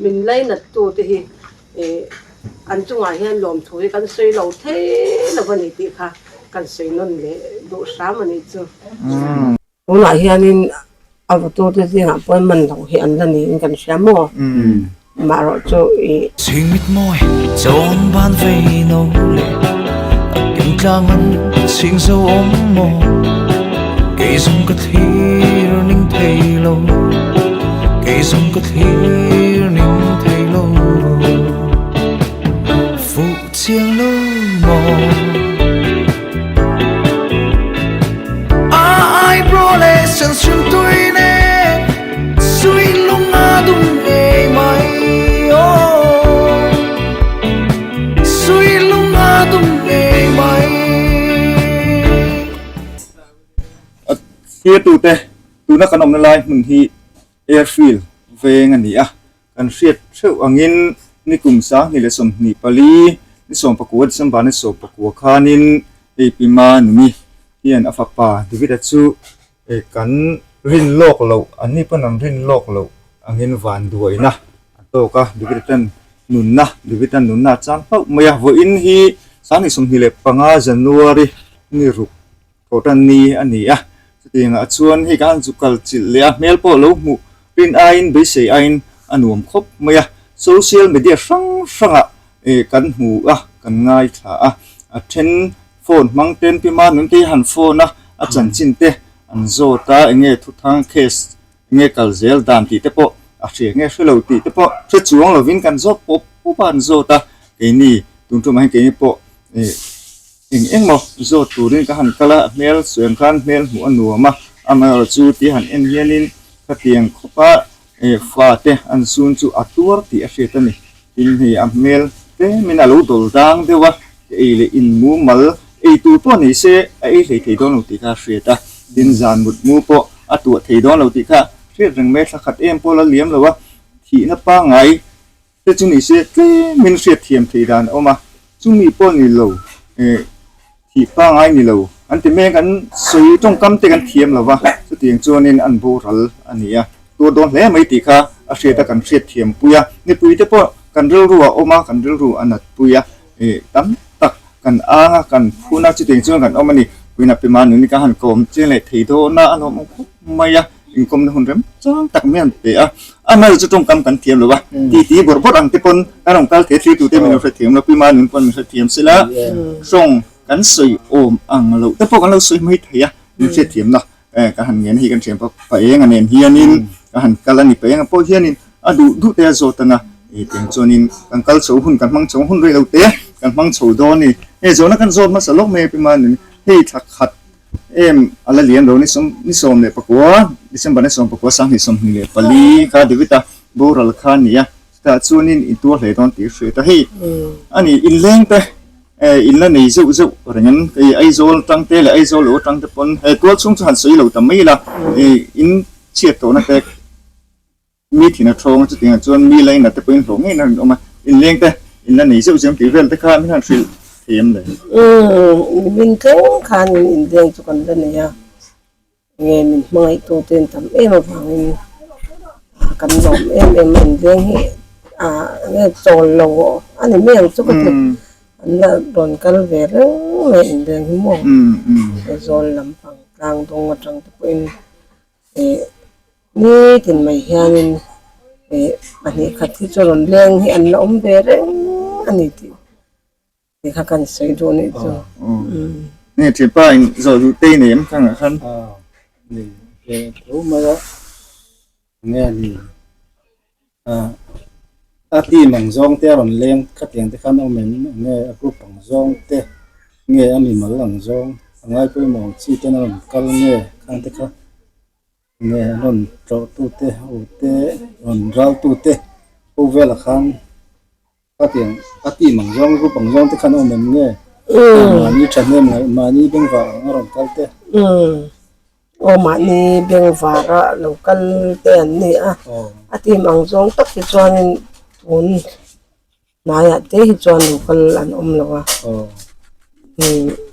Min lainattu te hi an chungah hian lawmthu hi kan sawi lo thei lo a ni tih kha kan sawi nawn leh duh hram a nih chu. Tunah hianin a vutute zingah pawh man loh hi an la niin kan hria maw? Marawh chu i. Chhingmit mawi chawn ban vei no leh a kim tlang an chhing zo awm maw? Kei zawng ka thlir ning thei lo, kei zawng ka thlir ning thei lo, fuh chiang lo maw? A eyebrow leh sen hrim tui nen sui lung a dum ngei mai aw sui lung a dum ngei mai. A thirtute tuna kan awmna lai hmun hi airfield veng a ni a. Kan hriat theuh angin nikum 2024 ni 19 December ni 19 khanin hei Pima Nuni hian a fapa David-a chu kan rin lawk loh, anni pawn an rin lawk loh angin van duaina a tawk a, David-a tan nunna, David-a nunna a chang hlauh mai a, vawiin hi 2025 January ni ruk Thawhtan ni a ni a, chutiangah chuan hei kan chu kal chilh leh a, hmel pawh lo hmuh rin aiin beisei aiin a nuam khawp mai a, social media hrang hrangah eh kan hmu a, kan ngaithla a, a then phone hmang ten pi ma nun te hi han phone a, a chanchin te an zawt a, eng nge thuthang case eng nge kal zel dan tih te pawh a hria nge hre lo tih te pawh hre chuang lovin kan zawt pawp pawp a an zawt a, keini tun tumah hian keini pawh eh. Eng eng maw zawt turin ka han kal a, hmel suan khan hmel hmuh a nuam a, amaherawh chu ti han en hianin khatiang khawpa fa te an sun chu a tuar tih a hriat a ni. Tin hei a hmel tlemin a lo dawl dang deuh a, ei leh in mumal ei tur pawh nei se a ei hlei thei dawn lo tih kha a hriat a, tin zan mut mu pawh a tuah thei dawn lo tih kha hriat reng mai, thla khat em pawh la liam lo a, thihna pangngai Te chu ni se tlemin hriatthiam theih dan a awm a, chumi pawh ni lo eh thih pangai ni lo an ti mek an sawi tawngkam te kan thiam lo va, chutiang chuanin an boral a ni a, tur dawn hle mai tih kha a hriat a kan hriatthiam pui a, mipui te pawh kan rilru a awm a, kan rilru a nat pui a, eh tam tak kan ang a, kan phun a, chutiang chuan kan awm a ni, puina Pima nuni ka han kawm chiang leh thei dawn a, a lawmawm khawp mai a. Inkawmna hun rem chang tak mai an pe a, a mal chu tawngkam kan thiam lo a, titi bawrh bawrh ang te pawn kan rawn kal thei thlir tute min lo hrethiam lo, Pima nun pawn min hrethiam sela, tawng kan sawi awm ang loh te pawh kan lo sawi mai thei a, min hrethiamna kan han ngen a hei kan thiam pawh paeng a nen hianin ka han kal a ni, paeng a pawh hianin a duh duh te a zawt ang a, tiang chuanin kan kal chho hun kan hmang chho hun rei lo te kan hmang chho dawn a ni, hei zawhna kan zawt hmasa lawk mai a Pima nun hei thla khat Em a la lian lo ni 14 December ni 19, 2024 kha David-a boral kha a ni a, chutah chuanin in tuar hle dawn tih a hriat a, hei a ni inleng te in la nei zeuh zeuh reng an hei Aizawl atang te leh Aizawl lo atang te pawn he tual chhung chu han sawi lo ta mai ila in chhiat tawhna te Mi thin a thawng a, chutiangah chuan mi laina te pawhin hlawh ngei na rawn awm a, inleng te in la nei zeuh zeuh tih vel te kha min han hrilh thei em le? Umm, min tleng khan inleng chu kan la nei a, nge min hmangaihtu te in tam em avangin kan lawm em em a, inleng hi nge chawl lo a ni mai ang chu ka ti, an la rawn kal ve reng mai inleng hi maw, Aizawl lampang tlang dawng atang te pawhin ih. Nitin mai hianin ih pahnih khat hi chu rawn leng hi an la awm ve reng a ni tih tih kha kan sawi duh anih chu. Nge thianpa in zawh duh te i nei em khangah khan? Nei ve tho mai a, nge ni a team ang zawng te a rawn leng khatiang te khan awm em nge a group ang zawng te nge a mimal ang zawng a ngai pawimawh ang chi ten a rawn kal nge khang te kha. Nge rawn tlawh tute ho te rawn ral tute ho velah khan khatiang a team ang zawng group ang zawng te khan a awm em nge mahni thahnem ngaih mahni bengvar ang a rawn kal te. Aw mahni bengvar a lo kal te an ni a a team ang zawng tak hi chuanin tun hnaiah te hi chuan lo kal an awm lo a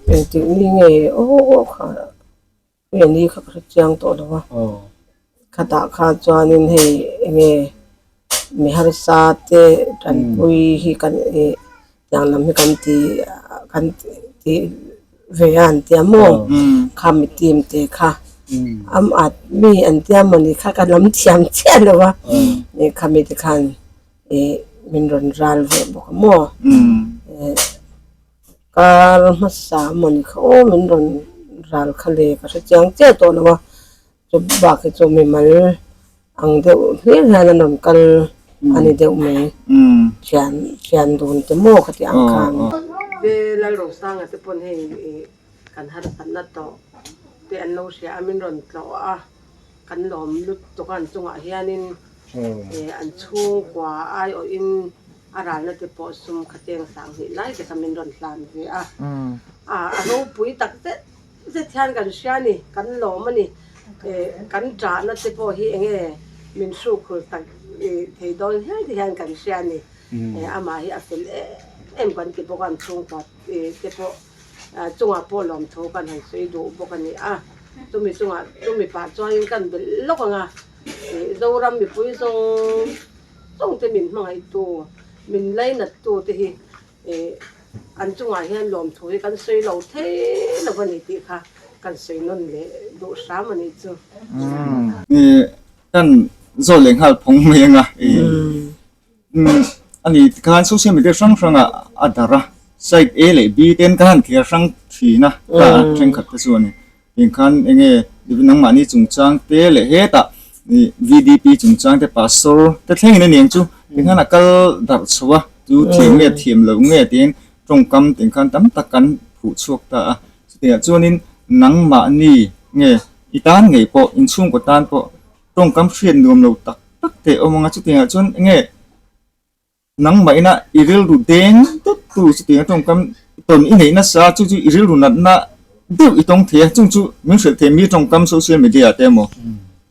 engtik ni nge aw kha. Hei ni kha ka hre chiang tawh lo a, khatah kha chuanin hei eng nge Mi harsa te tanpui hi kan ih tiang lam hi kan ti kan ti ve a an tia maw kha mi team te kha am at mi an tia mawni kha ka lam thiam chiah lo a kha mi te khan ih min rawn ral ve bawk a maw kar hmasa mawni kha aw min rawn ral kha le ka hre chiang chiah tawh lo a. Chu bak hi chu mimal ang deuh hlir hian an rawn kal a ni deuh mai. Thian thian dun te maw khati ang khan. Te Lalrosanga te pawn hei ih kan harsatna tawh te an lo hria a min rawn tlawh a kan lawm lutuk a an chungah hianin ih an chhungkua aiawhin a ralna te pawh sum khateng sanghnih lai te kha min rawn hlan ve a a ropui tak zet Zet hian kan hria a ni, kan lawm a ni. Kan ṭahna te pawh hi eng nge min hrukhul tak thei dawn hial te hian kan hria a ni. Amah hi a fel em em kan ti bawk a, an chhungkua te pawh chungah pawh lawmthu kan han sawi duh bawk a ni a. Chumi chungah chumi pah chuanin kan belh lawk ang a, Zoram mipui zawng zawng te min hmangaihtu, min lainattu te hi Ih, an chungah hian lawmthu hi kan sawi lo thei lo a ni tih kha kan sawi nawn leh duh hram a nih chu. Ih, kan zawt leh nghal phawng mai anga ih, a ni tikhan social media hrang hrangah a darh a, side A leh B ten ka han thliar hrang thin a, ka thenkhat te chu a ni. Engkhan enge nangmahni chungchang te leh hetah VDP chungchang te pastor te thlengin a ni ang chu tikhan a kal darh chho a chu thiam nge thiam loh nge tiin tawngkam tingkhan tam tak kan phuh chhuak ta a chutiangah chuanin nangmahni nge i tan ngei pawh inchhungkaw tan pawh tawngkam hriat nuam lo tak tak te a awm ang a chutiangah chuan enge Nangmah ina i rilru deng deuh tu chutiang tawngkam tawn i neih nasa chu chu i rilru natna deuh i tawng thei a, chung chu min hrilh thei mi tawngkam social media ah te emaw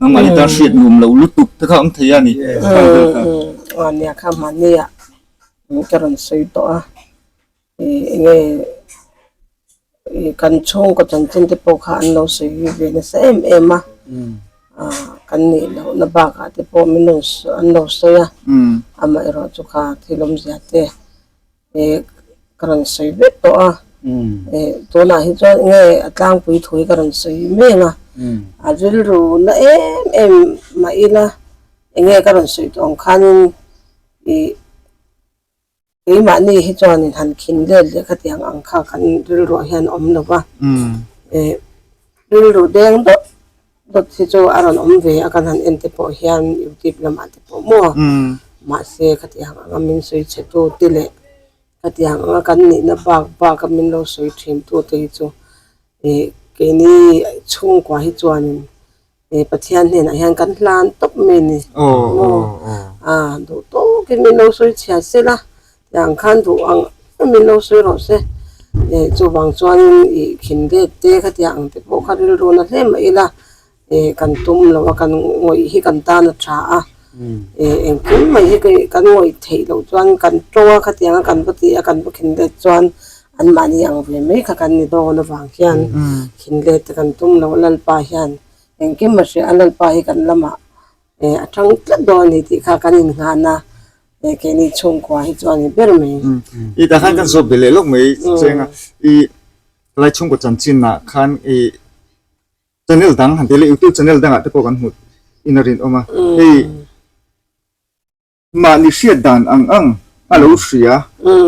nangmah ni tan hriat nuam lo lutuk te kha awm thei a ni. Aw nia kha mahni ah ka rawn sawi tawh a, enge kan chhungkaw chanchin te pawh kha an lo sawi ve nasa em em a kan nih lohna bakah te pawh min rawn an lo sawi a amaherawh chu kha thil awmzia te ka rawn sawi vek tawh a tunah hi chuan enge a tlangpui thu hi ka rawn sawi mek a a rilru na em em mah ila enge ka rawn sawi tawh ang khanin ih. Keimahni hi chuanin han khin let leh khatiang ang kha kan rilruah hian awm lo va, eh rilru deng dawt dawt hi chu a rawn awm ve a kan han en te pawh hian youtube lamah te pawh maw mahse khatiang anga min sawi chhe tu te leh khatiang anga kan nihna bak bak a min lo sawi thin tu te hi chu eh keini chhungkua hi chuanin He Pathian hnenah hian kan hlan tawp mai a ni. Maw? A duh tawkin min lo sawi chhia se la, tiang khan duh ang min lo sawi rawh se. Eh chuvang chuanin ih khin let te khatiang ang te pawh kha rilru na hle mah ila eh kan tum lo a, kan ngawih hi kan tan a tha a. Eh engkim mai hi kan ngawih theih loh chuan kan tawng a khatiang a kan va tih a kan va khin let chuan Anmahni ang ve mai kha kan ni dawn avang hian khinlet te kan tum lo a, Lalpa hian engkim a hria a, Lalpa hi kan lamah a tang tlat dawn a ni tih kha kan innghahna keini chhungkua hi chu a ni ber mai. I tah khan kan zawt be leh lawk mai cheng a, i lai chhungkaw chanchinah khan i channel dang han ti leh youtube channel dangah te pawh kan hmuh in a rinawm a, hei Mahni hriat dan ang ang a lo hria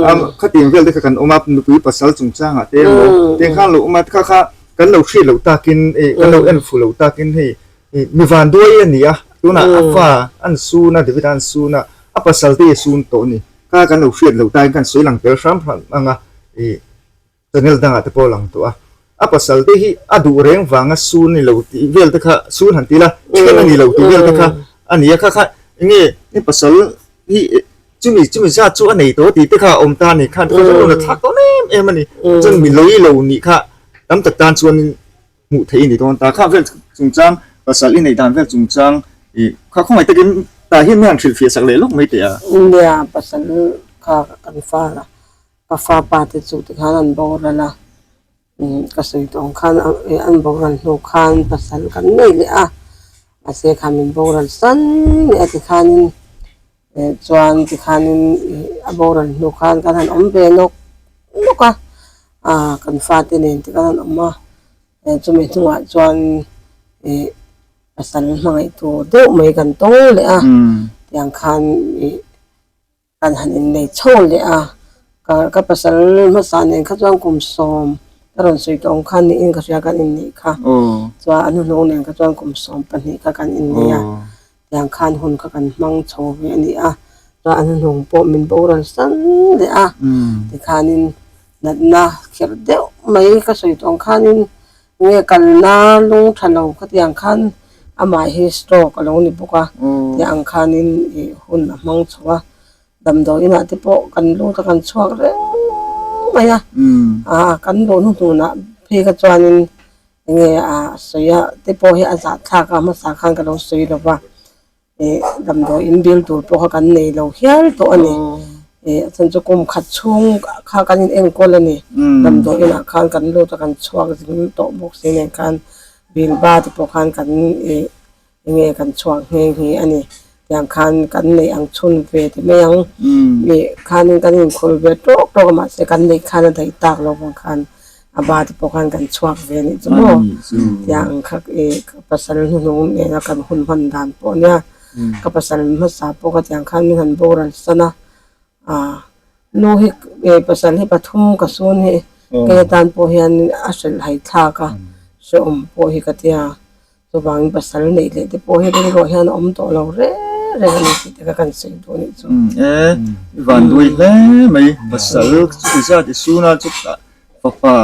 a, khatiang vel te kha kan awm a, nupui pasal chungchangah te emaw tiang khan a lo awm a, kha kha kan lo hriat loh takin ih kan lo en fuh loh takin hei ih mi vanduai a ni a, tunah a fa an sun a, David-a an sun a, a pasal te hi a sun tawh a ni, kha kan lo hriat loh takin kan sawi lang tel hram hram ang a ih. Channel dangah te pawh a lang tawh a, a pasal te hi a duh reng vanga sun ni lo tih vel te kha sun han ti ila then a ni lo tih vel te kha a ni a, kha kha enge i pasal hi chumi chumi zat chu a nei tawh tih te kha a awm ta a ni khan kha rawn a thlak dawn em em a ni, chuan mi lawih lo nih kha tam tak tan chuan hmuh theih a ni dawn ta, kha vel chungchang pasal i neih dan vel chungchang ih kha khawngaih takin tah hian mi han hrilhfiah sak leh lawk mai teh a. Nia pasal kha kan far a. Ka fapa te chu tikhan an boral a, ka sawi tawh ang khan an boral hnu khan pasal kan nei leh a, mahse kha min boral san leh a tikhanin Chuan tikhanin a boral hnu khan kan han awm ve nawk nawk a, ah kan fate nen te kan han awm a, chumi hnungah chuan ih pasal hmangaih tur deuh mai kan tawng leh a, tiang khan ih Kan han innei chho leh a, ka ka pasal hmasa nen kha chuan kum sawm ka rawn sawi tawh ang khan niin ka hria kan inneih kha. Chuan a hnuhnawng nen kha chuan kum 12 kha kan innei a, tiang khan hun kha kan hmang chho ve a ni a. Chuan a hnuhnawng pawh min boral san leh a, tikhanin natna kherh deuh mai ka sawi tawh ang khanin Nge kalna lung tha lo khatiang khan amah hi stroke a lo ni bawk a, tih ang khanin ih hun a hmang chho a, damdawi inah te pawh kan lut a kan chhuak reng mai a, ah kan luh hnuhnunah phei kha chuanin enge a sawi a te pawh hi a zahthlak a hmasa khan ka lo sawi lo va. Ih damdawi in bil tur pawh kha kan nei lo hial tawh a ni. Ih a chhan chu kum khat chhung kha kan in enkawl a ni. Damdawi inah khan kan lut a kan chhuak zing tawh bawk si nen khan bil ba te pawh khan kan ih enge kan chhuak nghe nghe a ni. Tiang khan kan neih ang chhun ve ti mai ang. Ih khanin kan inkhul ve tawk tawk a mahse kan neih khan a daih tak lo vang khan a ba te pawh khan kan chhuak ve anih chu maw tiang kha ih ka pasal hnuhnung nena kan hun hman dan pawh ania ka pasal hmasa pawh kha tiang khan min han boral san a ah nu hi ih pasal hi pathum ka sun hi kei atan pawh hian a hrilh hai thlak a hrehawm pawh hi ka tia chuvangin pasal neih leh te pawh hi rilruah hian a awm tawh lo reng reng a ni tih te kha kan sawi duh anih chu. E, i van duai hle mai, pasal chu i zat i sun a chutah fapa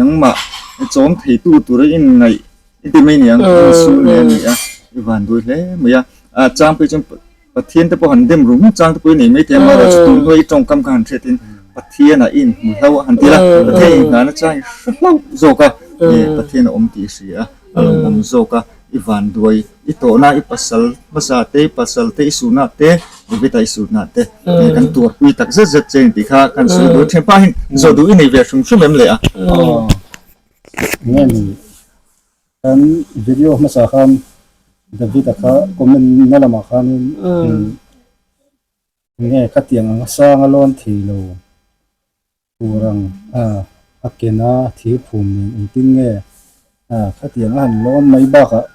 engmah i chawm thei tu tura i inngaih i ti mai niang i sun leh a ni a, i van duai hle mai a, a chang phei chuan Pathian te pawh han dem rum chang te pawh i nei mai thei a, amaherawhchu chu tun hnuai i tawngkam kha han hriat in Pathian ah i inhmu hlo a han ti la, Pathian i inhna na chang i hre hlo zawk a, Pathian a awm tih i hria a, a lo awm zawk a, i vanduai i tawhna i pasal hmasa te i pasal te i suhna te David-a i suhna te kan tuarpui tak zet zet che tih kha kan sawi duh thin pa hin zawh duh i nei ve hrim hrim em le a? Nge ni Kan video hmasa khan David-a kha comment na lamah khanin enge khatiang anga sang a lawn thei lo tur ang a a kena thir phum nen engtin nge a khatiang a han lawn mai bakah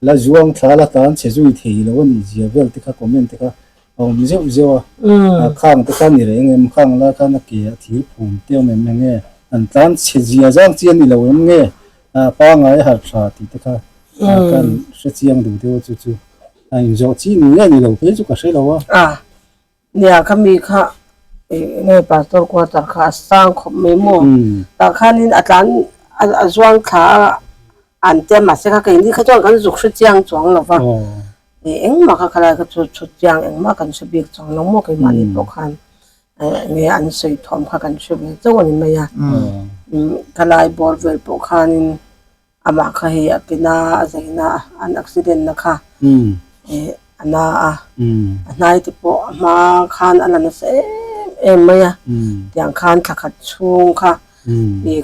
la zuang thla la tan chhe zui thei lo a nih zia vel te kha comment te kha a awm zeuh zeuh a, khang te kha ni reng em, khang lai khan a ke a thir phum te awm em enge an tlan chhe zia zang chi a ni lo em nge A pangai a harh tha tih te kha kan hre chiang duh deuh a chu chu a inzawh chi ni nge ni lo phei chu ka hre lo a. A nia kha mi kha eng nge pastor quarter kha a sang khawp mai maw tah khanin a tlan a zuang thla a an tia mahse kha keini kha chuan kan zuk hre chiang chuang lo va engmah kha khalai kha chu chhut chiang engmah kan hre bik chuang lo maw keimahni pawh khan. Nge an sawi thawm kha kan hre ve chauh a ni mai a, ka lai bawr vel pawh khanin amah kha hei a kena a zaina an accident na kha a na a, a hnai te pawh a hma khan a la nasa em em mai a, tiang khan thla khat chhung kha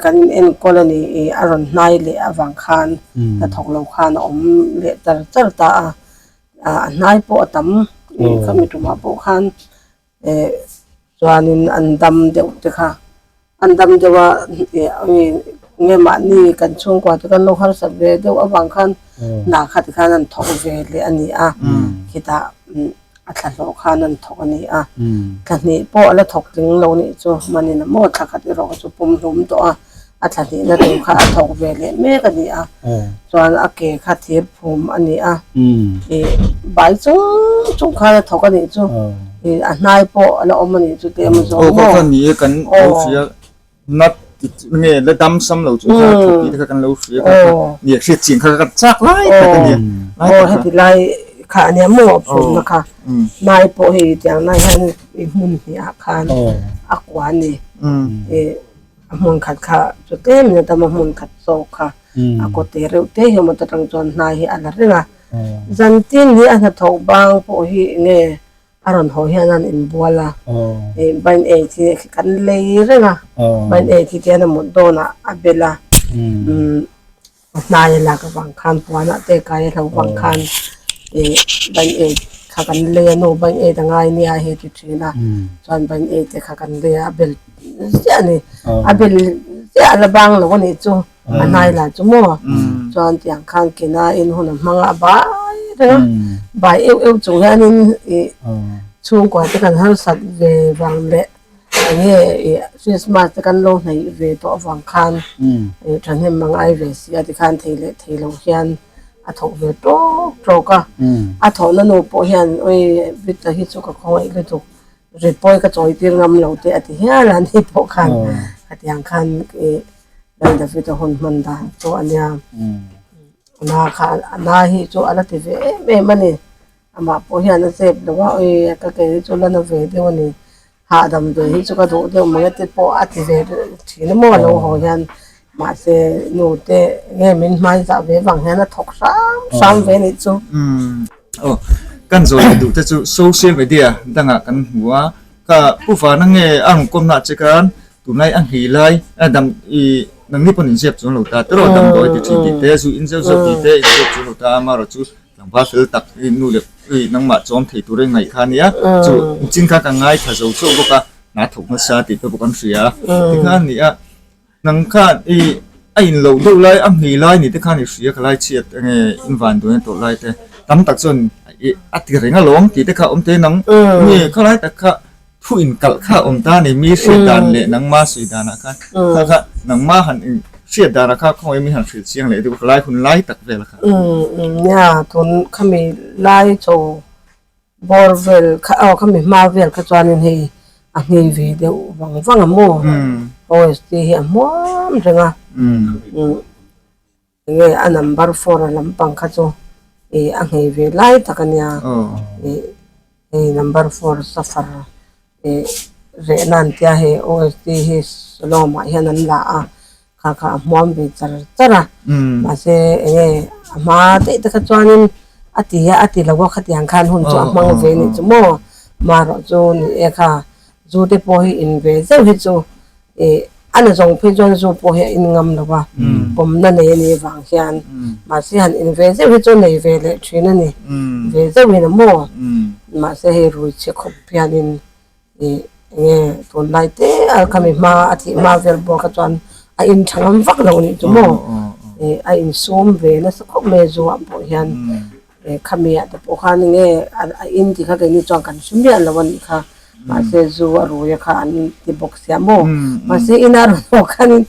kan in enkawl a ni a rawn hnai leh avang khan hnathawk lo khan a awm leh char char ta a, a hnai pawh a tam khami tumah pawh khan. Eh chuanin an dam deuh te kha an dam deuh a eh nge mahni kan chhungkua te kan lo harsat ve deuh avang khan hna kha ti khan an thawk ve leh a ni a khitah a thla hlawh khan an thawk a ni a thla hnih pawh a la thawk tling lo nih chu manin a maw thla khat erawh kha chu pum hlum tawh a a thla hnihna tur kha a thawk ve leh mek a ni a chuan a ke kha thir phum a ni a ih bai chung chung khan a thawk a nih chu ih a hnai pawh a la awm a nih chu teh emaw zawng maw aw kha ni e kan lo hria nat nge la dam sam lo chu kha thawk tih te kha kan lo hria kha ni a hriat chian kha ka chak lai tak a nia aw heti lai kha a nia maw a phum na kha hnai pawh hei tiang lai hian hmun hnih ah khan a kua a ni ih. A hmun khat kha chu tlem in a tam a hmun khat zawk kha a kaw te reuh te hi awm atang chuan hnai hi a la reng a zan tin hi a hnathawh bang pawh hi enge a rawn haw hian an inbual a ih ban ei chi kan lei reng a ban ei chi te hian a mut dawnah a bel a umm a hnai a lak avang khan puanah te kai a hlo vang khan ih ban ei. kha kan lei a nu band aid a ngai nia hei ti thin a chuan band aid te kha kan lei a a bel ziah a ni a bel ziah a la bang lo a nih chu a hnai lah chu maw chuan tiang khan kena in hun a hmang a a bai reng a bai euh euh chung hianin ih chhungkua te kan harsat ve vang leh eng nge ih Christmas te kan lo hnaih ve tawh avang khan ih thahnem a ngai ve si a tikhan thei leh thei lo hian a thawk ve tawk tawk a a thawhna nu pawh hian awi Victor hi chu ka khawngaih lutuk rit pawi ka chawi tir ngam lo te a ti hial a ni pawh khan khatiang khan ih Lal David-a hun hman dan chu a nia a na kha a na hi chu a la ti ve em em a ni amah pawh hian a zep lo a awi ka ke hi chu la na ve deuh a ni. Hahdam ve hi chu ka duh deuh mang e te pawh a ti ve thin a maw a lo haw hian mahse nu te nge min hmai zah ve vang hian a thawk hram hram ve nih chu. Aw kan zawi leh duh te chu social media dangah kan hmu a, ka pu vana nge a rawn kawmna ah che khan tunlai a nghei lai a dam i nangni pawn inziak chuang lo ta tiraw damdawi ti thin tih te zu in zeuh zeuh tih te inziak chuang lo ta amaherawh chu Tlangval fel tak i nu leh i nangmah chawm thei tur i ngaih kha ania, chu chin kha ka ngaithla zo chauh bawk a, hna thawk nasa tih te bawk an hria a, tikhan a ni a, nang khan i a in loh deuh lai a hmei lai ni te khan i hria ka lai chhiat enge in van duai tawh lai te tam tak chuan i a ti reng alawm tih te kha awm te nang nge khalai tak kha Thu inkalh kha awm ta ni, mi hriat dan leh nangma sawi danah khan kha kha nangma han in hriat danah kha khawngaih mi han hrilh chiang leh deuh ka lai hun lai tak vel kha. Nia tun khami lai chaw bawr vel kha aw khami hma vel kha chuanin hei a nghei ve deuh vang vang a maw OST hi a hmuam reng a. Enge a number 4 a lampang kha chu ih a nghei ve lai tak a nia ih hei number 4 safar ih reh nan tia hei OSD hi Salawmah hian an la a kha kha a hmuam ve char char a mahse enge a hma daih te kha chuanin a ti a a ti lo a khatiang khan hun chu a hmang ve anih chu maw marawh chu ni e kha zu te pawh hi in ve zeuh hi chu Ih a na zawng phei chuan zu pawh hi a in ngam lo a, pawmna nei a nih vang hian mahse han in ve zeuh hi chu nei ve leh thin a ni, ve zeuhin a maw? Mahse hei rui chhe khawp hianin ih enge tunlai te a khami hma a thih hma vel bawk kha chuan a in tha ngam vak lo nih chu maw? Ih a insum ve nasa khawp mai a zu ah pawh hian ih khami ah te pawh khan enge a in tih kha keini chuan kan hre miah lo a nih kha. Mahse zu a rui a kha an ti bawk sia maw? Mahse ina rawn haw khanin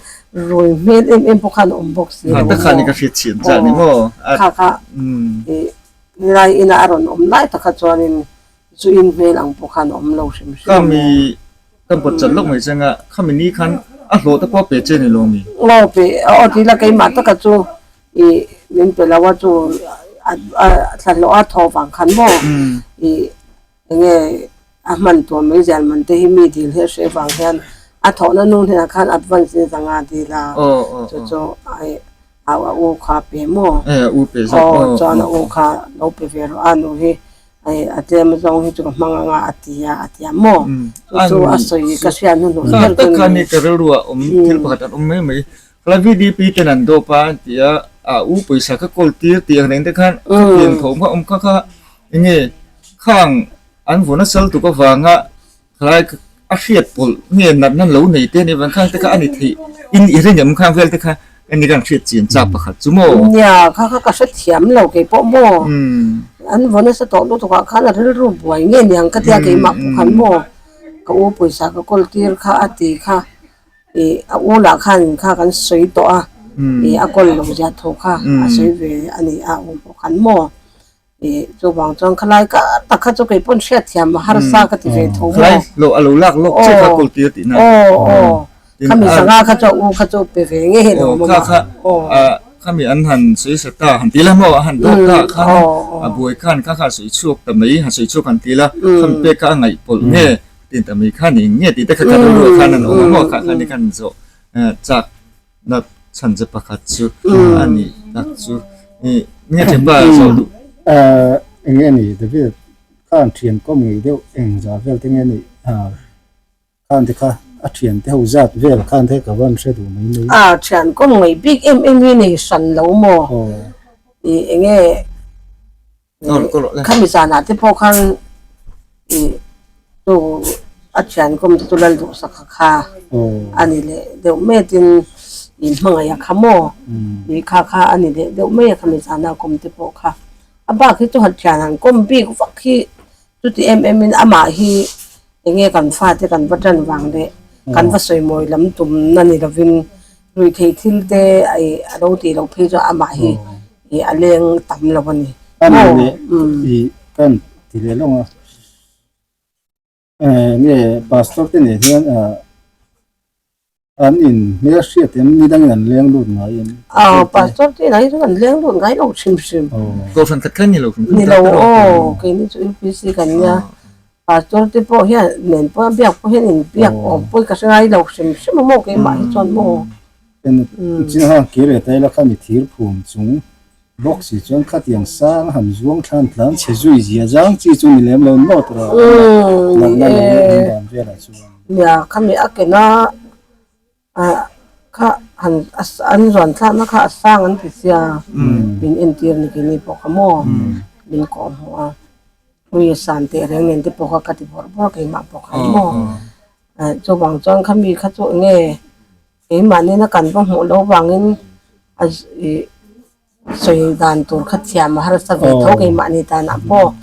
rui hmel em em pawh khan a awm bawk si lo maw? Aw kha kha ih nilai ina a rawn awm lai tak kha chuanin zu in hmel ang pawh khan a awm lo hrim hrim a maw? Khami kan pawt chat lawk mai chang a, khami ni khan a hlawh te pawh a pe che ni lo mi? Aw pe, aw ti la keimah taka chu ih min pe lo a chu a thlahlawh a thaw vang khan maw ih Enge a hman tur mai zial man te hi mi dil hi a hre vang hian a thawhna nu hnenah khan advance in zanga dil a chu chu ai a u kha pe maw aw chuan a u kha lo pe ve rawh a nu hi ai a tlem zawng hi chu ka hmang anga a ti a a ti a maw chu chu a sawi ka hriat hnuhnawh ber chu a ni. Ka rilru ah awm thil pakhat an awm mai mai Khala VDP ten an dawp a an ti a a u pawisa ka kawl tir tih ang reng te khan ka pian thawm kha awm kha kha enge khang an vawn a sal tuk avanga khalai a hriat pawlh nge natna lo nei te ani vang khang te kha a ni theih in i ring em khang vel te kha enge kan hriat chian chak pakhat chu maw. Nia kha kha ka hrethiam lo kei pawh maw an vawn nasa tawh lutuk ah khan a rilru buai nge niang ka tia keimah pawh khan maw ka u pawisa ka kawl tir kha a ti kha. Ih a u lah khan kha kan sawi tawh a, ih a kawl lo zia tho kha a sawi ve a ni a u pawh khan maw ih chuvang chuan khalai ka tak kha chu kei pawn hriatthiam a harsa ka ti ve tho maw. Khalai lo a lo lak lawk che kha kawl tir tihna. Aw aw khami sangha kha chu a u kha chu pe ve nge lo maw kha kha khami an han sawi sa ta han ti la maw a han dawt ta khan a buai khan kha kha sawi chhuak ta mai han sawi chhuak han ti la khami pek kha a ngaih pawlh nge Tin ta mai khan eng nge tih te kha ka rilru ah khan an awm a maw kha khan ni khan zawh chak na chhan che pakhat chu a ni tak chu ih nge thianpa zawh duh. Eng nge ni David khan thian kawm ngei deuh eng zah vel te nge ni khan te kha a thian te ho zat vel khan te ka van hre duh mai mai. A thian kawm ngei bik em em hi nei hran lo maw ih eng nge. Khami zanah te pawh khan ih chu a thian kawm te chu lal duhsak kha kha a ni leh deuh mai a tin ih hmangaih a kha maw ih kha kha a ni leh deuh mai a khami zana kawm te pawh kha a bak hi chu han thian han kawm bik vak hi chuti em em in amah hi eng nge kan fate kan va tan vang leh kan va sawi mawi lam tum na ni lovin Ruihtheih thil te ih a lo tih loh phei chuan amah hi ih a leng tam lo a ni. A ni leh ih kan ti leh lawng a. Nge pastor te nen hian an in hmel hriat em ni dangin an leng lut ngai em? Aw pastor te inah hi chuan an leng lut ngai lo hrim hrim. Kohhran khat khan ni lo hrim hrim Ni lo aw keini chu UPC kan nia. Pastor te pawh hian nen pawh a biak pawh hian in biak awm pawh ka hre ngai lo hrim hrim a maw keimah hi chuan maw. Chin han kir leh ta ila kha mi thir phum chung bawk si chuan khatiang sang han zuang thlan tlan chhe zui zia zang chi chu ni lem lo nawt rawh natna lo awm dan velah chuan. Nia khami a kena kha han an zuan thlakna kha a sang an ti sia min entir ni keini pawh kha maw min kawh hmuh a ui a san teh reng nen te pawh kha ka ti bawrh bawrh keimah pawh khan maw chuvang chuan khami kha chu eng nge keimah nena kan va hmuh loh vangin a ih Sawi dan tur kha thiam a harsa ve tho keimahni tanah pawh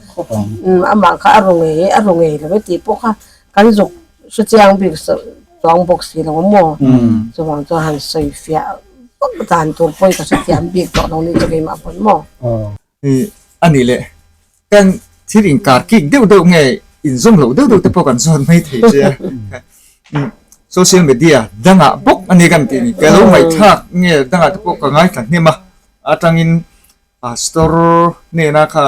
amah kha a ru ngei a ru ngei lo e tih pawh kha kan zuk hre chiang bik chuang bawk si lo a maw chuvang chuan han sawi fiah vak dan tur pawhin ka hre thiam bik tawh lo ni chu keimah pawn maw. A nih leh kan thil inkar kik deuh deuh nge inzawm loh deuh deuh te pawh kan zawn mai thei che a. Social media dangah bawk a ni kan tih ni. Ka lo ngaihthlak nge dangah te pawh ka ngaithla hnem a, atangin pastor hnena kha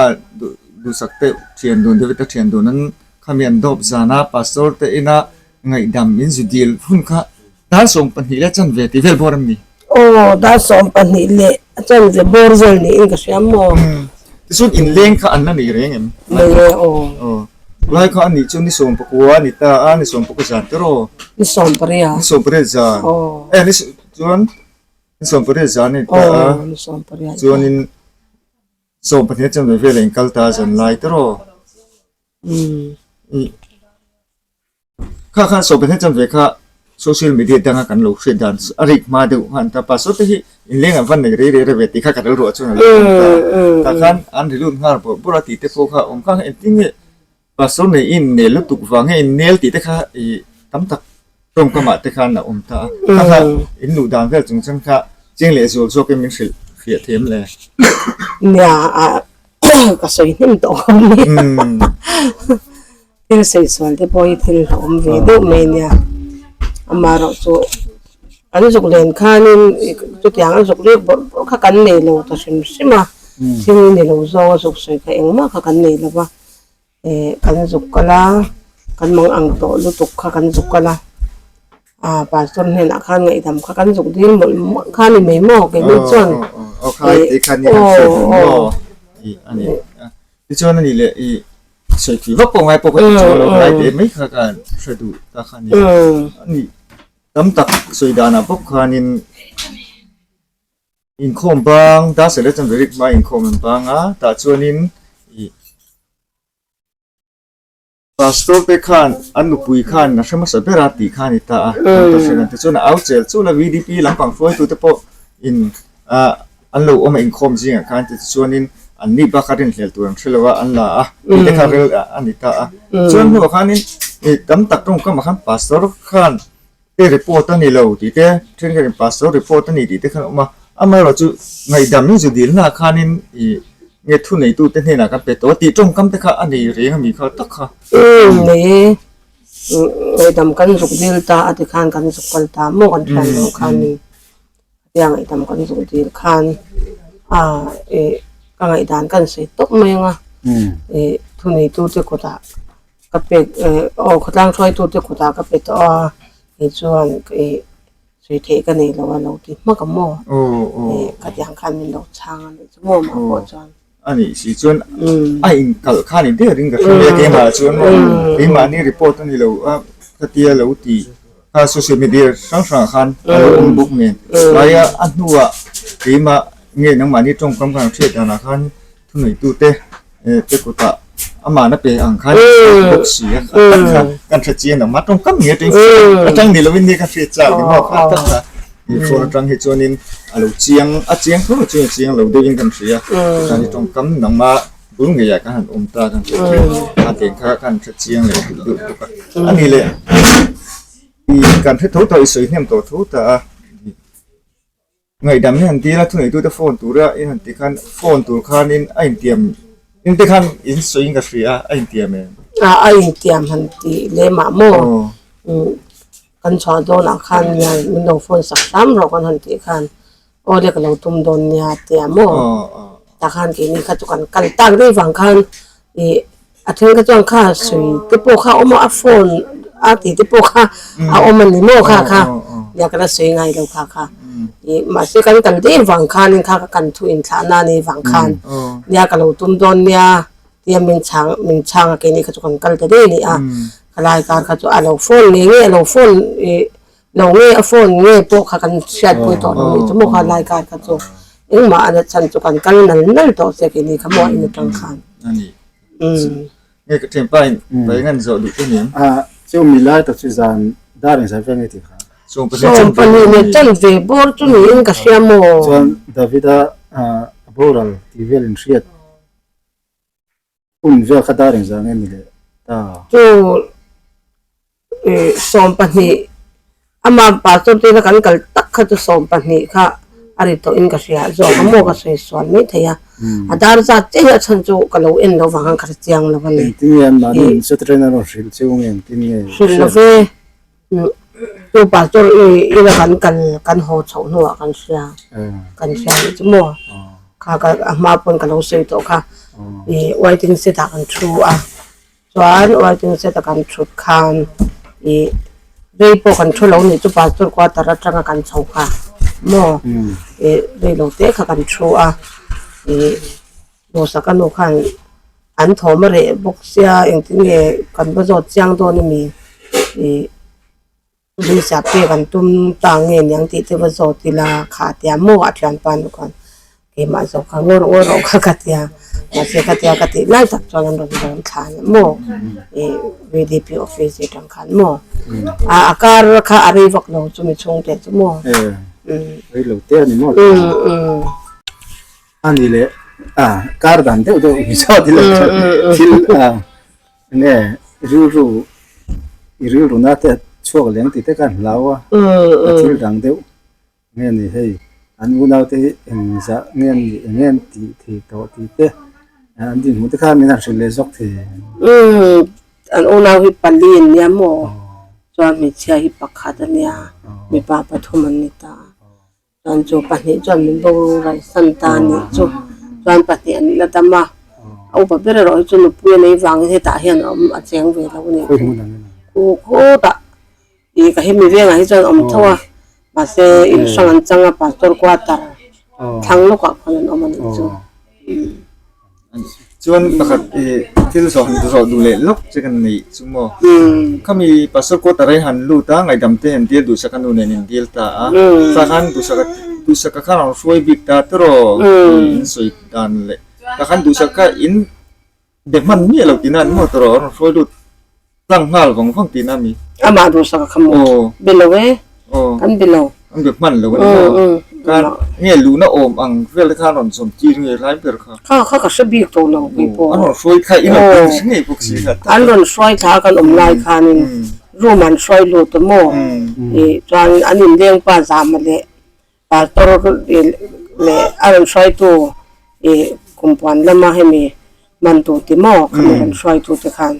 duhsak te thian dun David-a thian dun an khami an dawp zan a, pastor te ina ngaihdam in zu dil hun kha dar 12 leh chanve tih vel bawr em ni? Aw, dar 12 leh a chanve bawr vel niin ka hria maw? Tichuan inleng kha an la nei reng em? Nei e, aw. Aw. Lai kha a nih chu ni 19 a ni ta a, ni 19 zan te rawh. Ni 18. Ni 18 zan. Aw. E, ni chuan ni 18 zan a ni ta a. Aw, ni 18. Chuanin 12 chanve velah in kal ta zan lai te rawh. Umm. Kha khan 12 chanve kha social media danga kan lo hriat dan a rik hma deuh khan ta pastor te hi inleng an van nei rei rei rei ve tih kha ka rilru ah chuan a lo awm ta a. Tah khan an ri lut nghal bawrh bawrh a tih te pawh kha awm kha engtin nge pastor nei in nel lutuk vang nge in nel tih te kha ih tam tak tawngkamah te khan a awm ta a. Kha kha in luh dan vel chung chuan kha cheng leh zual zawkin min hrilh fiah thiam le. Nia ka sawi hnem tawh khawp mai. Thil sawi sual te pawh hi thil hlauhawm ve deuh mai a nia. Amaherawh chu an zuk len khanin chutiang a zuk rik bawrh bawrh kha kan nei lo ta hrim hrim a, thil ni lo zawng a zuk sawi kha engmah kha kan nei lo va, eh kan zuk kal a, kan mang ang tawh lutuk kha kan zuk kal a, ah pastor hnenah khan ngaihdam kha kan zuk dil mawlh mawlh kha a ni mai maw keini chuan eh aw aw. Tichuan a nih leh i sawi thui vak pawh ngai pawh ka ti chuang lo, ka lai teh mai kha ka hre duh ta kha a ni. A nih tam tak sawi danah bawk khanin inkhawm bang dar sele chuan Verik hma inkhawm an bang a, tah chuanin i Pastor te khan an nupui khan a hre hmasa ber a tih kha a ni ta a, an ta hre dan te chuan a au chel chul a, VDP lampang hruaitute pawh in ah an lo awm a inkhawm zingah khan ti chuanin an ni bak a rinhlel tur an hre lo a, an la a, tih te kha rel a ni ta a. Chuan hnuah khanin ih tam tak tawngkamah khan Pastor khan te report a ni lo tih te thenkhatin pastor report a ni tih te khan a awm a, amaherawh chu ngaihdam in zu dil hna khanin ih nge thu neitu te hnenah kan pe tawh a tih tawngkam te kha a nei reng a mi kha tak kha. Umm nei e, ngaihdam kan zuk dil ta a ti khan kan zuk kal ta maw kan thian lo khanin tia ngaihdam kan zuk dil khan a ih ka ngaihdan kan sawi tawp mai ang a ih thu neitu te kutah Ka pek eh aw khawtlang hruaitute kutah ka pe tawh a, kei chuan ih sawi theih ka nei lo a lo ti hmak a maw? Ih khatiang khan min lo chhang a nih chu maw mah pawh chuan. A nih si chuan a inkalh kha ni der in ka hre mai a keimah chuan maw keimahni report a ni lo a khatia lo ti kha social media hrang hrangah khan a lo awm bawk nen tlai a a hnuah keimah nge nangmahni tawngkam khan hriat danah khan thuneitute. te kutah amahna pe ang khan bawk si a kha kan hre chiang ang mah tawngkam nge atang atang ni lovin nia ka hriat chak ni maw kha tak kha i phone atang hi chuanin a lo chiang a chiang tho chu a chiang lo deuhin kan hria chuan i tawngkam nangma bul ngeiah kan han awm ta kan hre a teng kha kan hre chiang leh duh deuh bawk a ani leh i kan hre tho tho i sawi hnem tawh tho ta a. Ngaihdam hi han dil a, thuneitute phone tura in han tih khan phone tur khanin a intiam in te khan in sawiin ka hria a intiam em? A a intiam han tih lem ah maw kan chhuah dawnah khan nia min lo phone sak hram rawh kan han tih khan aw le ka lo tum dawn nia tia maw tah khan keini kha chu kan kal tak daih vang khan ih a then kha chuan kha sawi te pawh kha a awm a a phone a tih te pawh kha a awm a ni maw kha kha nia ka la sawi ngai lo kha kha ih mahse kan kal daih vang khanin kha ka kan thu inthlah na ni vang khan nia ka lo tum dawn nia tia min chhang min chhang a keini kha chu kan kal ta daih a ni a khalai kar kha chu a lo phone ngei ngei a lo phone ih Lo nge a phone nge pawh kha kan hriatpui tawh lo nih chu maw kha lai kar kha chu engmah a chhan chu kan kal nal nal tawh che kei ni kha maw in atang khan. Ani. Nge ka thianpa in pai ngan zawh duh te niang. A chu mi lai tak chu zan dar engzah vel nge tih kha. Sawm pahnih leh chan ve bawr chu niin ka hria maw. Chuan Davida a boral tih vel in hriat. Hun vel kha dar engzah nge ni leh ta? Chu 12 ama pastor te ina kan kal tak kha chu 12 kha a ri tawh in ka hria zawk a maw ka sawi sual mai thei a, a dar zat chiah hi a chhan chu ka lo en lo vang khan ka hre chiang lo a ni. Engtin nge an mahni in secretary a rawn hrilh chiu nge engtin nge? Hrilh lo ve, chu pastor ina kan kal kan haw chhoh hnuah kan hria kan hria nih chu maw. Kha ka a hma pawn ka lo sawi tawh kha ih waiting seat ah kan thu a chuan waiting seat a kan thut khan ih rei pawh kan thu lo nih chu pastor quarter atanga kan chho kha maw ih rei lo te kha kan thu a ih duhsaka nu khan an thawm a reh bawk sia engtin nge kan va zawt chiang dawn ami ih. Visa pek an tum ta nge niang tih te va zawt ila kha a tia maw a thianpa nu khan keimah zawk kha ngaw rawh ngaw rawh kha ka tia mahse ka tia ka tih lai tak chuan an rawn dawn thla a maw ih VDP office atang khan maw a a kar kha a rei vak lo chumi chhungte chu maw rei lo te a ni maw a ni leh a kar dan deuh deuh mi zawt ila thil a. Enge rilru i rilru na te chhuak leng tih te khan hlau a, a thil dang deuh nge ni hei an unau te hi eng zah nge ni eng nge tih thei tawh tih te an dinhmun te khan min han hrilh leh zawk thei. Umm an unau hi pali an nia maw chuan hmeichhia hi pakhat a nia mipa pathum an ni ta. Chuan chu pahnih chuan min boral san ta a nih chu. Chuan pahnih an la dam a, a upa ber erawh hi chu nupui a nei vangin hetah hian a awm a cheng ve lo a nih chu. Khu khutah ih ka hemi vengah hi chuan a awm tho a, mahse in hrang an chang a pastor quarter thlang lawkah khawn an awm a nih chu. Chuan pakhat ih thil zawh han zawh duh leh lawk che kan neih chu maw? Khami pastor quarter hi han lut a, ngaihdam te han dil duhsak a nu nen in dil ta a, tah khan duhsak duhsak kha rawn hruai bik ta tawrh in sawi dan leh tah khan duhsak kha in be hman miah lo tihna an maw tawrh a rawn hruai lut tlang nghal vang vang tihna a mi? Amah duhsak kha maw? Be lo e. Kan be lo. An be hman lo a ni maw? Khan nge luhna awm ang vel te khan rawn zawm tir nge lai ber kha? Kha kha ka hre bik tawh lo kei pawh. An rawn hruai thla in rawn ti ngei bawk si kha. An rawn hruai thla kan awm lai khanin room an hruai lut a maw? Ih chuan an inleng pa zama leh pastor leh a rawn hruaitu ih kumpuan lama hemi man tu ti maw khami rawn hruaitu te khan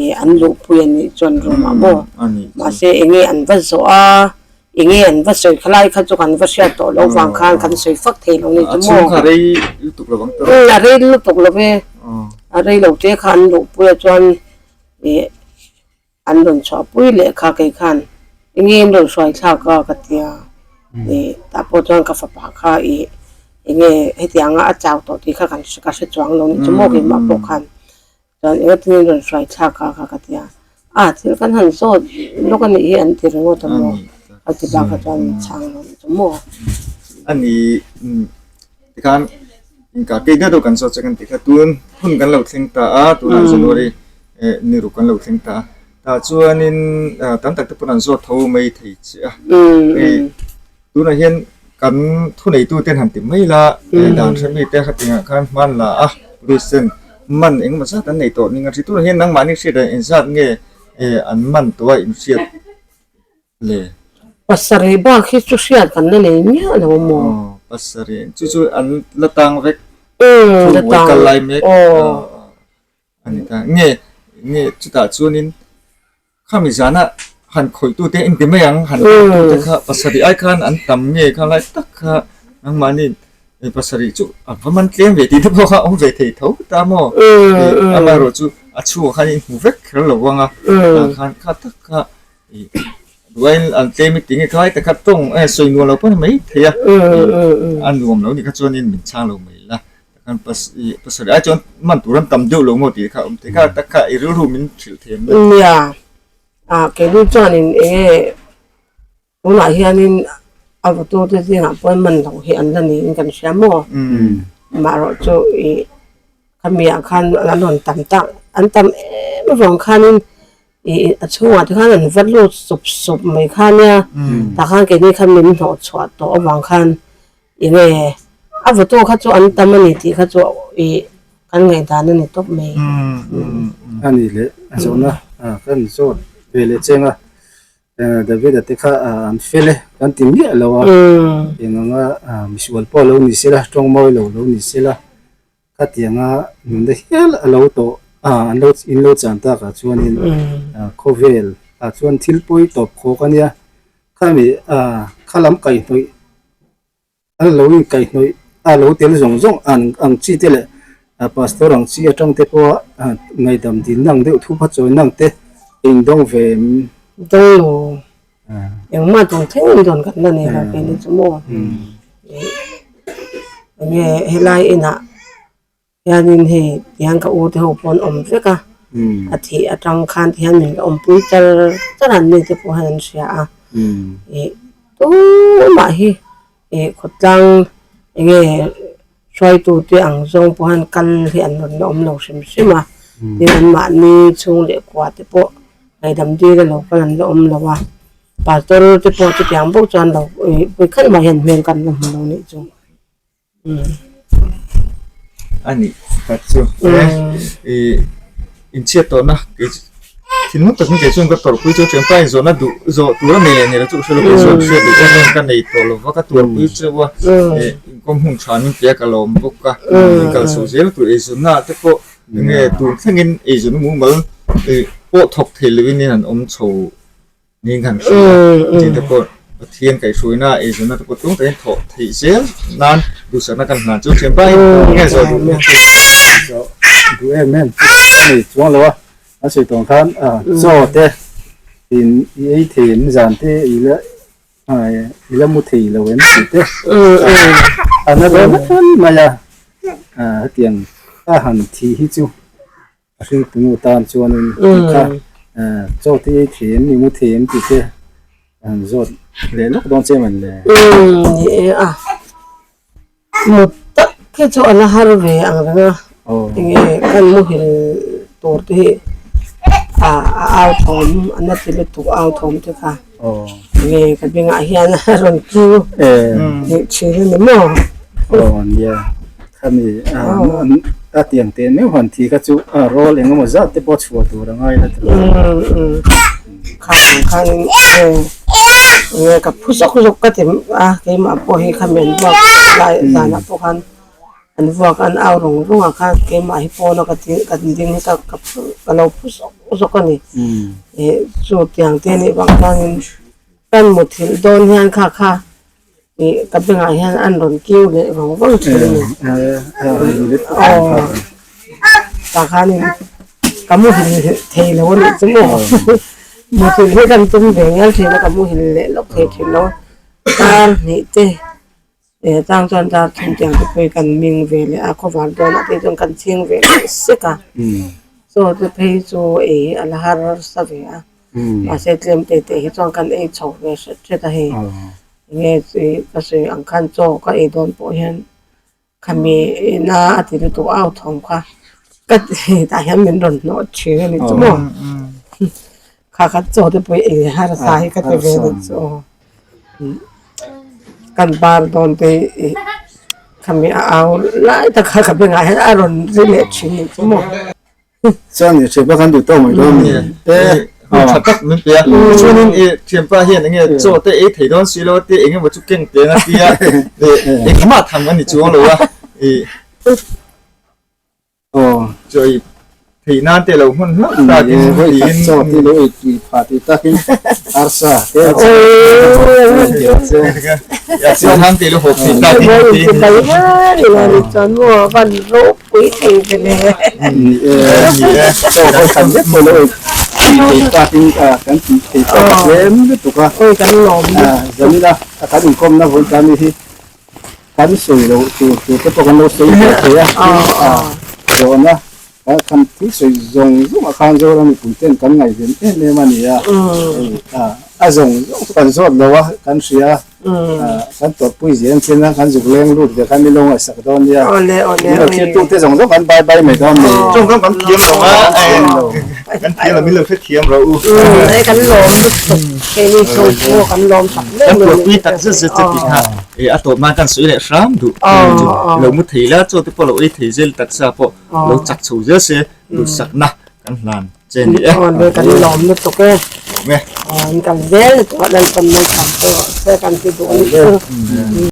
ih an luhpui a nih chuan room ah maw mahse enge an va zawh a enge an va sawi khalai kha chu kan va hriat tawh loh vang khan kan sawi fak thei lo ni chu maw a rei lutuk lo ang a rei lutuk lo ve a rei lo te kha an luhpui a chuan ih An rawn chhuahpui leh kha kei khan enge an rawn hruai thlak a ka ti a, ih tah pawh chuan ka fapa kha ih enge hetianga a chau tawh tih kha kan ka hre chuang lo nih chu maw keimah pawh khan chuan enge tin an rawn hruai thlak a kha ka ti a, a thil kan han zawt lawk a nih hi an ti ringawt a maw a ti bak kha chuan min chhang lo nih chu maw. Ani tikhan. Inkar kei deuh deuh kan zawt che kan tih kha tun hun kan lo thleng ta a, tunah January ni ruk kan lo thleng ta a, tah chuanin tam tak te pawn an zawt tho mai thei che a. Hei tunah hian kan thuneitu ten han ti mai la, dan hre mite khatingah khan hman la a, police ten man engemaw zat an nei tawh ning a hri. Tunah hian nangmahni hriat dan engzat nge an man tawh a inhriat Le. Pasarih bak hi chu hriat kan la nei miah lo maw? Aw, pasarih chu chu an la tang vek. Umm, la tang. Kal lai mek. Aw. A ni ta. Nge, nge chutah chuanin khami zana han khawih tute inti mai ang, han khawih tute kha pasarih ai khan an tam nge kha lai tak kha nangmahni pasarih chu a va man tlem ve tih te pawh kha a awm ve thei tho ta maw? Amaherawhchu a chhungah khan in hmu vek kher lo vang a, tah khan kha tak kha Duain an tlem i tinge khlai te kha tawng e sawi nuam lo pawh a ni mai thei a, a nuam lo nih kha chuanin min chhang lo mai la, takhan pas i pasarih ai chuan man tur an tam deuh lo maw tih kha a awm thei kha tak kha i rilru min hrilh thei em? Nia, ah keini chuanin enge tunah hianin a vawtu te zingah pawhin man loh hi an la niin kan hria maw? Amaherawh chu i khamiah khan an rawn tam tak an tam em avang khanin Ih a chhungah te khan an va lut sup sup mai kha nia tah khan keini khan min hnawh chhuah tawh avang khan eng nge a vawtu kha chu an tam a ni tih kha chu ih kan ngaihdan a ni tawp mai. A ni leh a zawhna kan zawt ve leh cheng a, David-a te kha an fel e kan ti miah lo a, eng anga misual pawh lo ni sela tawng mawi lo lo ni sela Khatianga nunna hial a lo tawh a, an lo in lo chan takah chuanin khawvel ah chuan thil pawi tawp khawk a nia. Khami kha lam kaihhnawih a lo inkaihhnawih a lo tel zawng zawng ang ang chi te leh pastor ang chi atang te pawha ngaihdam dilna ang deuh thupa chawina ang te indawng ve em? Dawng lo. Engmah tun thleng in dawn kan la nei lo kei ni chu maw enge helai inah hianin hei tihian ka u te ho pawh an awm vek a a thih atang khan tihian min la awmpui char char a an ni te pawh hian an hria a ih tumah hi ih khawtlang enge hruaitu te ang zawng pawh hian kal hi an rawn la awm lo hrim hrim a tin anmahni chhung leh kua te pawh ngaihdam dil a lo kal an la awm lo a pastor te pawh chutiang bawk chuan lo ih vawikhat mah hian hmel kan la hmu lo nih chu umm. A nih tak chu ih inchhiat tawhna kei thinlung takin kei chuan ka tawrhpui chu thianpa in zawhna duh zawh tur a nei leh nei lo chu ka hre lo kei chuan hriat duh em em ka nei tawh lo va ka tuarpui cheu a ih inkawm hun tha min pe a ka lawm bawk a inkal chho zel tur eizawnna ah te pawh enge tun thlengin eizawnna mumal ih pawh thawk thei lovin in an awm chho Ning han hria a, tih te pawh Pathian kaihhruaina eizawnna te pawh tlung takin thawh theih zel nan duhsakna kan hlan chu thianpa hi nge zawh duh em? Zawh duh em em chu ka nei chuang lo a, a sawi tawng khan chaw te in i ei thei em zan te i la i la mu thei lo em tih te a na dawn em mai a, hetiang a han thi hi chu A hringtunu tan chuanin kha chaw te ei thei em ni mu thei em tih te an zawt leh lawk dawn che man le. Umm ni e a mut tak hi chu a la har ve ang reng a enge kan muhil tur te hi a au thawm a na ti lutuk au thawm te kha enge ka bengah hian a rawn kiu leh thin a ni maw. Aw nia khami a tiang teh meuh han thi kha chu a roll eng emaw zat te pawh chhuah tur a ngai la tur. Kha ang khan enge ka phu zawk zawk ka ti a keimah pawh hi khami an vuak lai zanah pawh khan an vuak an au rawng rawng ah khan keimah hi pawn a ka ti ka ding hi ka ka phu ka lo phu zawk zawk a ni ih chu tiang te anih vang chuanin kan muthilh dawn hian kha kha Ih ka bengah hian an rawn kiu leh vang vang thin a ni. Aw tah khanin ka muhil thei lo a nih chu maw muhil hi kan tum ve ngial thin a ka muhil leh lawk thei thin lo tar hnih te eh tang chuan dar thum tiang te pawh hi kan ming ve leh a khawvar dawnah te chuan kan chhing ve leh sek a chaw te phei chu ei a la harsa ve a. Mahse tlem te te hi chuan kan ei chho ve hret hret a hei enge ka sawi ang khan chaw ka ei dawn pawh hian Khami ina a ti lutuk au thawm kha ka tah hian min rawn hnawh thin a ni chu maw. Kha kha chaw te pawh ei harsa hi ka ti ve ni chu aw. Kan bar dawn te hi khami a au lai tak kha ka bengah hian a rawn ri leh thin ni chu maw. Chuan i thianpa khan duh tawk mai dawn ni. E hun tha tak min pe a. Tichuanin i thianpa hian enge chaw te ei thei dawn si lo a te eng emaw chu keng teng a tia engmah tham a ni chuang lo a i chaw ei theih nan te lo hman hlauh takin tiin chaw te lo ei tui phah tih takin arsa te Chuan te lo haw thei takin tiin chuan maw van ropui thei ve le. Ni e, ni e, chaw pawh khat zet pawh lo ei tui thei takin kan tih thei tawk a tlem lutuk a. Oi kan lawm Zanina a kan inkawmna vawi ta ni hi kan sawi loh tur tur te pawh kan lo sawi ve thei a, zawhna kan thil sawi zawng zawng ah khan Zoram mipui ten kan ngaihven em em a ni a, a zawng zawng chu kan zawt lo a, kan hria a, kan tawrhpui zel ang chin a, kan zuk leng lut ve khan min lo ngaihsak dawn nia, min lo thirtu te zawng zawng kan bai bai mai dawn ni. Zawng zawng kan thiam lo a, kan thiam lo min lo hrethiam rawh u. Kan lawm lutuk keini chhung pawh kan lawm tak hle mai. Kan tawrhpui tak zet zet che tih kha a tawp nan kan sawi leh hram duh lo mu thei la chaw te pawh lo ei thei zel taksa pawh lo chak chho zel se duhsakna kan hlan che ni e. Aw le kan lawm lutuk e. Lawm e. Aw an kal zel lutuk a Lalpan malsawm pawh rawh se kan ti duh a nih chu.